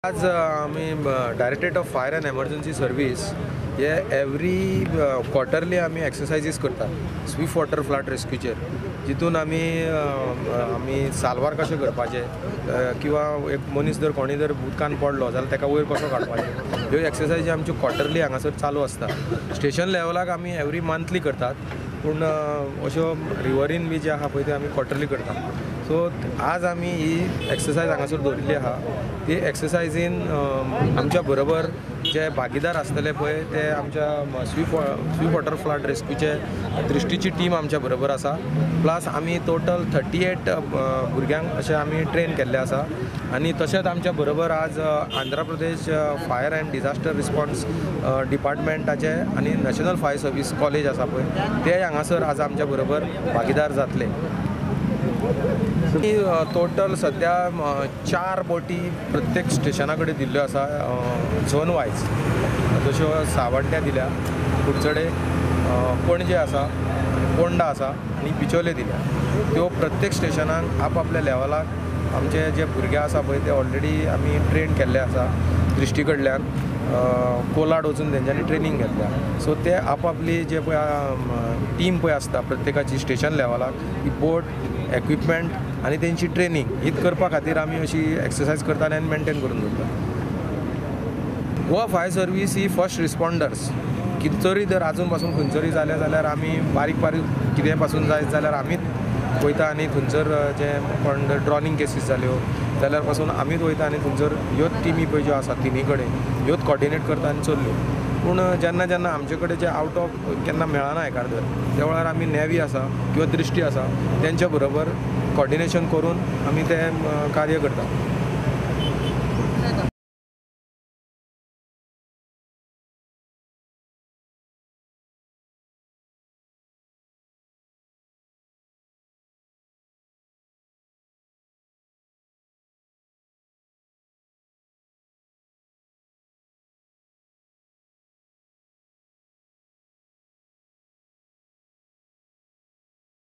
आज आमी Directorate of Fire and Emergency Service हे एवरी क्वॉर्टरली आमी एक्सरसायजीस करतात स्विफ्ट वॉटर फ्लड रेस्क्यूचेर, जितून आमी आमी साल्वार कशें करपाचें किंवा एक मनीस जर कोणी जर उदकान पडलो जाल्यार ताका वयर कसो काडपाचें, ह्यो एक्सरसायजी आमच्यो क्वॉर्टरली हांगासर चालू आसता. स्टेशन लेवलाक आमी एवरी मंथली करतात, पूण अश्यो रिवरीन बी जे आहा पळय त्यो आमी क्वॉर्टरली करतात. सो आज आमी ही एक्सरसायज हांगासर दवरिल्ली आहा. ती एक्सरसायजीन आमच्या बरोबर जे भागीदार आसतले पळय ते आमच्या स्विफ्ट वॉटर फ्लड रेस्क्यूचे दृश्टीची टीम आमच्या बरोबर आसा. प्लस आमी टोटल 38 भुरग्यांक अशें आमी ट्रेन केल्ले आसा. आनी तशेंच आमच्या बरोबर आज Andhra Pradesh fire and disaster response डिपार्टमेंटाचे आनी नॅशनल फायर सर्वीस कॉलेज आसा पळय ते हांगासर आज आमच्या बरोबर भागीदार जातले. टोटल सद्या 4 बोटी प्रत्येक स्टेशना कडेन दिल्ल्यो आसा झोन वायज, जश्यो सावड्ड्या दिल्या, कुडचडे, पणजे आसा, पोंडा आसा आनी बिचोले दिल्या. त्यो प्रत्येक स्टेशनाक आपआपल्या लेवलाक आमचे जे भुरगे आसा पळय ते ऑलरेडी आमी ट्रेन केल्ले आसा दृश्टी कडल्यान कोलाड वचून तेंच्यांनी ट्रेनींग घेतल्या. सो ते आपआपली जे पळय टीम पळय आसता प्रत्येकाची स्टेशन लेवलाक ही बोट, एक्विपमेंट आनी तेंची ट्रेनींग हीच करपा खातीर आमी अशी एक्सरसायज करता आनी मेंटेन करून दवरता. गोवा फायर सर्वीस ही फर्स्ट रिस्पॉन्डर्स. कितरी जर आजून पासून खंयसरूय जालें जाल्यार आमी बारीक बारीक कितें पासून जायत जाल्यार आमीच वयता आनी थंयसर जे कोण ड्रॉनिंग केसीस जाल्यो जाल्यार पासून आमीच वयता आनी थंयसर ह्योच टिमी पळय ज्यो आसा तिनी कडेन ह्योच कॉर्डिनेट करता आनी चल्ल्यो. पूण जेन्ना जेन्ना आमचे कडेन जे आवट ऑफ केन्ना मेळना एकादर त्या वेळार आमी नेवी आसा किंवा दृश्टी आसा तेंच्या बरोबर कॉर्डिनेशन करून आमी तें कार्य करता.